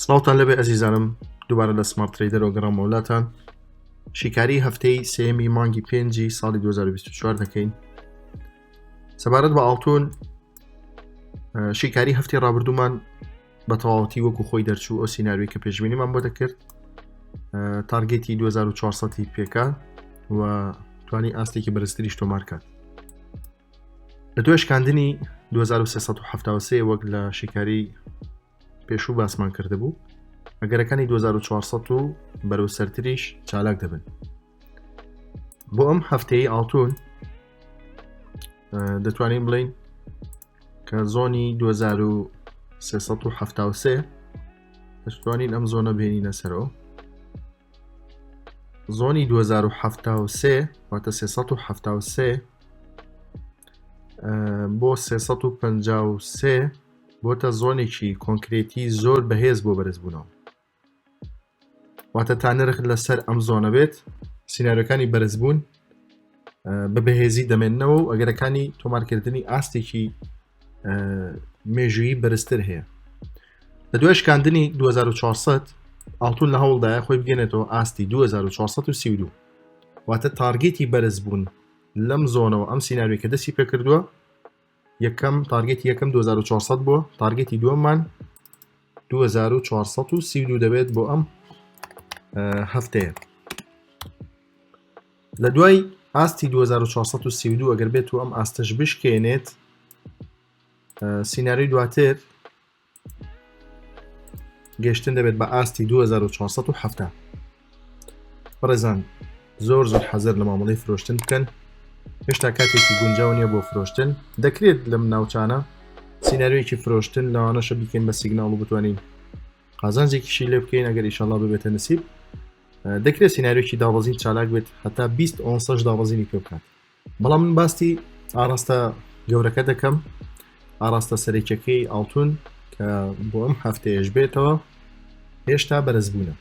سڵاوتان لەبێ ئەزیزانم دووبارە لە سمارت ترەیدەرەوە گەڕامەوە لاتان شیکاری هەفتەی سێمی مانگی پێنجی ساڵی 2024 دەکەین سەبارەت بە ئاڵتون شیکاری هەفتی ڕابردوومان بە تەواوەتی وەکو خۆی دەرچوو ئەو سیناریۆی کە پێشبینیمان بۆ دەکرد target ی 2400 پێکا و توانی ئاستێکی بەرزتریش تۆمارکات لە دوای شکاندنی 2373 وەک لە شیکاری پێشوو باسمان کردبوو ئەگەرەکانی 2400 و بەرەو سەرتریش چالاک دەبن بۆ ئەم هەفتەیە ئاڵتون دەتوانین بڵین کە zone ی 2373 دەتوانین ئەم zone ە بێنینە سەرەوە zone ی 2073 واتە 373 بۆ 353 بۆتە zone ێکی کۆنکرێتی زۆر بەهێز بۆ بەرزبوونەوە واتە تا نرخ لەسەر ئەم zone ە بێت سیناریۆکانی بەرزبوون بە بەهێزی دەمێننەوە و ئەگەرەکانی تۆمارکردنی ئاستێکی مێژوویی بەرزتر هەیە لە دوای شکاندنی 2400 ئاڵتون لە هەوڵدایە خۆی بگەنێتەوە ئاستی 2432 واتە target ی بەرزبوون لەم zone ەوە ئەم سیناریۆی کە دەستی پێکردووە یەکەم target ی یەکەم 2400 بووە target ی دووەممان 2432 دەبێت بۆ ئەم هەفتەیە لە دوای ئاستی 2432 ئەگەر بێت و ئەم ئاستەش بشکێنێت سیناریۆی دواتر گەشتن دەبێت بە ئاستی 2470 بەڕێزان زۆر زۆر حەزەر لە مامەڵی فرۆشتن بکەن هێشتا کاتێکی گونجاو نییە بۆ فرۆشتن دەکرێت لەم ناوچانە سیناریۆیەکی فرۆشتن لەوانەشە بیکەین بە سیگناڵ و بتوانین قازانجێکیشی لێ بکەین ئەگەر ئیشەڵا ببێتە نسیب دەکرێت سیناریۆکی دابەزین چالاک بێت هەتا 20 ئۆنسەش دابەزینی پێ بکات بەڵام من باستی ئاراستە گەورەکە دەکەم ئاراستە سەرەکیەکەی ئاڵتون کە بۆ ئەم هەفتەیەش بێتەوە هێشتا بەرزبوونە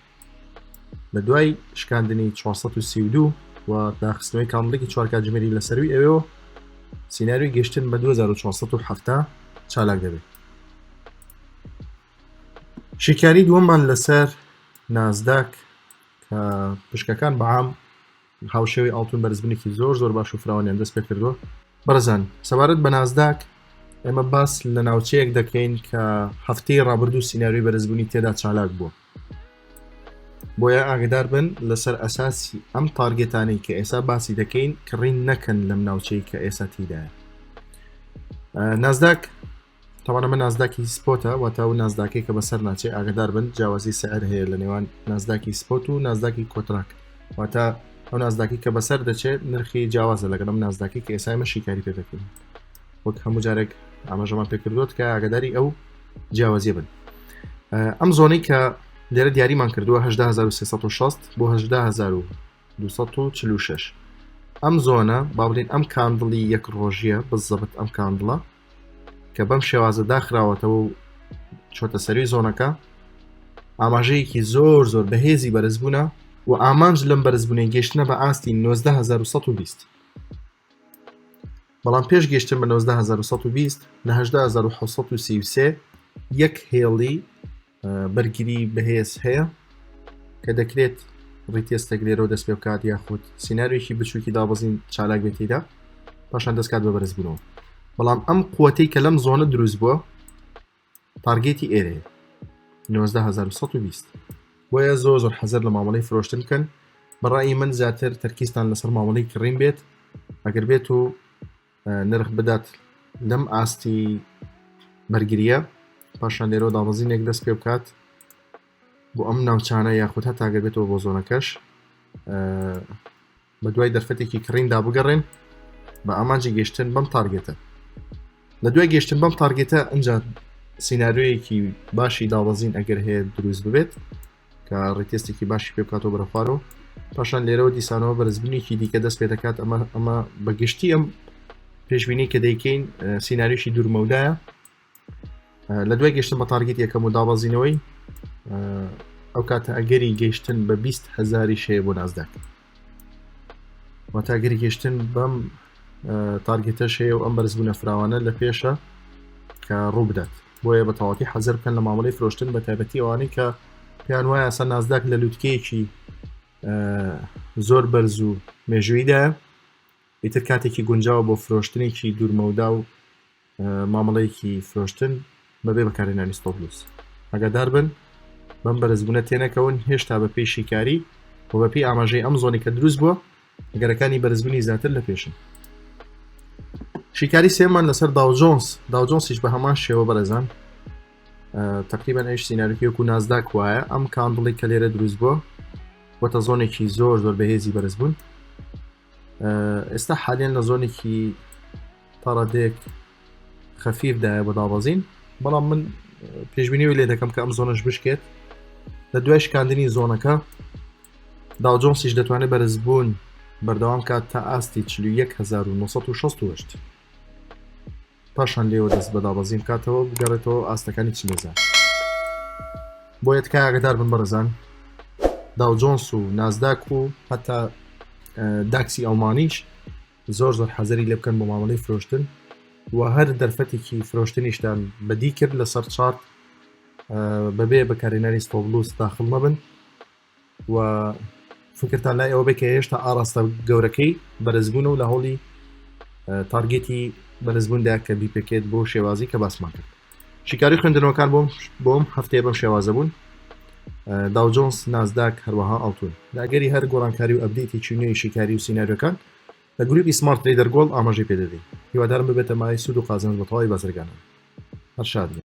لە دوای شکاندنی 432 و داخستنەوەی candle ێکی چوار کاتژمێری لە سەروی ئەوێەوە سیناریۆی گەشتن بە 2470 چالاک دەبێت شیکاری دووەممان لەسەر نازداک کە پشکەکان بەعام هاوشێوەی ئاڵتون بەرزبوونێکی زۆر زۆر باش و فراوانیان دەست پێ کردووە بەڕێزان سەبارەت بە نازداک ئێمە باس لە ناوچەیەک دەکەین کە هەفتەی ڕابردوو سیناریۆی بەرزبوونی تێدا چالاک بووە بۆیە ئاگدار بن لەسەر ئەساسی ئەم target انەی کە ئێسا باسی دەکەین کڕین نەکەن لەم ناوچەی کە ئێسا تیدایە نازداک تاوان ئەمە نازداکی spot ە واتە ئەو نازداکەی کە بەسەر ناچێ ئاگدار بن جیاوازی سعر هەیە لە نێوان نازداکی spot و نازداکی کۆتراک واتە ئەو نازداکی کە بەسەر دەچێت نرخی جیاوازە لەگەڵ ئەم نازداکی کە ئێستا ئێمە شیکاری پێ دەکەین وەک هەموو جارێک ئاماژەمان پێکردووە کە ئاگداری ئەو جیاوازیە بن ئەم zone ەی کە لێرە دیاریمان کردووە 18360 بۆ 18246 ئەم zone ە با بڵین ئەم candle ی یەک ڕۆژیە بزەبت ئەم candle ە کە بەم شێوازە داخراوەتەوە و چۆتە سەری zone ەکە ئاماژەیەکی زۆر زۆر بەهێزی بەرزبوونە و ئامانج لەم بەرزبوونەی گەشتنە بە ئاستی 19120 بەڵام پێش گەشتن بە 19120 لە 18733 یەک هێڵی بەرگری بەهێز هەیە کە دەکرێت retest ێک لێرەوە دەست پێ بکات یاخود سیناریۆیەکی بچووکی دابەزین چالاک بێت تێیدا پاشان دەستکات بە بەرزبوونەوە بەڵام ئەم قوتەی کە لەم zone ە دروست بووە target ی ئێرەیە 19120 بۆیە زۆر زۆر حەزەر لە مامەڵەی فرۆشتن بکەن بەڕای من زیاتر تەرکیزتان لەسەر مامەڵەی کڕین بێت ئەگەر بێت و نرخ بدات لەم ئاستی بەرگریە پاشان لێرەوە دابەزینێک دەست پێ بکات بۆ ئەم ناوچانە یاخود هەتا گەر بێتەوە بۆ zone ەکەش بە دوای دەرفەتێکی کڕیندا بگەڕێن بە ئامانجی گەشتن بەم target ە لە دوای گەشتن بەم target ە ئەجا سیناریۆیەکی باشی دابەزین ئەگەر هەیە دروست ببێت کە retest ێکی باشی پێ بکاتەوە بەرە خوارەوە پاشان لێرەوە دیسانەوە بەرزبوونێکی دیکە دەست پێ دەکات ئەمە ئەمە بەگشتی ئەم پێشبینی کە دەیکەین سیناریۆشی دوورمەودایە لە دوای گەشتن بە target یەکەم و دابەزینەوەی ئەو کاتە ئەگەری گەشتن بە 20 هزاری شەیە بۆ نازداک واتە ئەگەری گەشتن بەم target ەش هەیە و ئەم بەرزبوونە فراوانە لە پێشە کە ڕوو بدات. بۆیە بە تەواتی حەزەر بکەن لە مامەڵەی فرۆشتن بە تایبەتی ئەوانەی کە پێیان وایە سە نازداک لە لوتکەیەکی زۆر بەرز و مێژوویدایە ئیتر کاتێکی گونجاوە بۆ فرۆشتنێکی دوورمەودا و مامەڵەیەکی فرۆشتن بەبێ بەکارهێنانی stop loss ئاگادار بن بەم بەرزبوونە تێنەکەون هێشتا بە پێی شیکاری و بە پێی ئاماژەی ئەم zone ی کە دروست بووە ئەگەرەکانی بەرزبوونی زیاتر لە پێشن شیکاری سێمان لەسەر داوجۆنس داوجۆنسیش بە هەمان شێوە بەڕێزان تقریبا ئەوش سیناریۆکەی وەکو نازداک وایە ئەم candle ی کە لێرە دروست بووە وەتە zone ێکی زۆر زۆر بەهێزی بەرزبوون ئێستا حالیان لە zone ێکی تاڕادەیەک خەفیفدایە بۆ دابەزین بەڵام من پێشبینیەوەی لێ دەکەم کە ئەم zone ەش بشکێت لە دوای شکاندنی zone ەکە داوجۆنسیش دەتوانێت بەرزبوون بەردەوام کات تا ئاستی 41968 پاشان لێوە دەست بە دابەزین بکاتەوە بگەڕێتەوە ئاستەکانی 40,000. بۆیە تکایە ئاگدار بن بەڕێزان داو جۆنس و نازداک و هەتا داکسی ئەڵمانیش زۆر زۆر حەزەری لێ بکەن بۆ مامەڵەی فرۆشتن و هەر دەرفەتێکی فرۆشتنیشتان بەدی کرد لەسەر chart بەبێ بەکارهێنانی stop loss داخل مەبن و فکرتان لای ئەوە بێت کە هێشتا ئاراستە گەورەکەی بەرزبوون و لە هەوڵی target ی بەرزبووندا کە بیپێکێت بۆ شێوازی کە باسمان کرد شیکاری خوێندنەوەکان بۆم بۆم هەفتەیە بەم شێوازە بوون داو جۆنس نازداک هەروەها ئاڵتون لە ئەگەری هەر گۆڕانکاری و update ێکی نوێی شیکاری و سیناریۆکان لە گروپی سمارت ترەیدەر گۆڵد ئاماژەی پێدەدەین هیوادارم ببێتە مایەی سوود و قازانج بە تەواوی بازرگانان هەر شاد بن.